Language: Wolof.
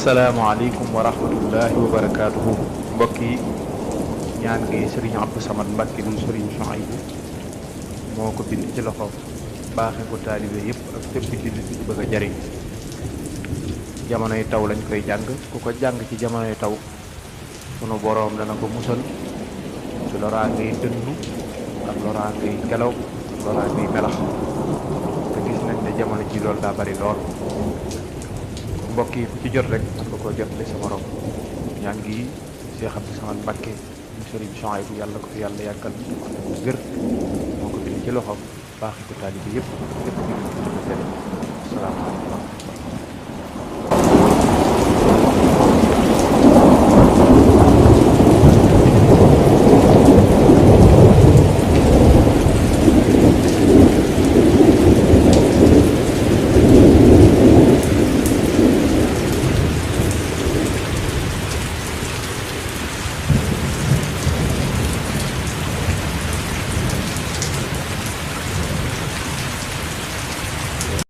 asalaamaaleykum wa rahmatullahi wa barakaatuhu. mbokk yi ñaan gi Serigne Abdou Samad Mbacke moom Serigne Souhaïbou moo ko bind ci loxo baaxe ko taalibe yëpp ak fépp ci li ci bëgg a jariñ jamonoy taw lañ koy jàng ku ko jàng ci jamonoy taw sunu boroom dana ko musal ci loraa ngay dënnu ak loraa ngay ngelaw ak loraa ngay melax te gis nañ ne jamono ji loolu daa bari lool. mbokk yi ku ci jot rek man nga koo jot li sa morom ñaan gi Cheikh Abdou Samad Mbacke mu Serigne Souhaïbou yàlla ko fi yàlla yàggal gër moo ko bind ci loxoom baaxi ko taalibe yëpp lépp ñu asalaamaaleykum.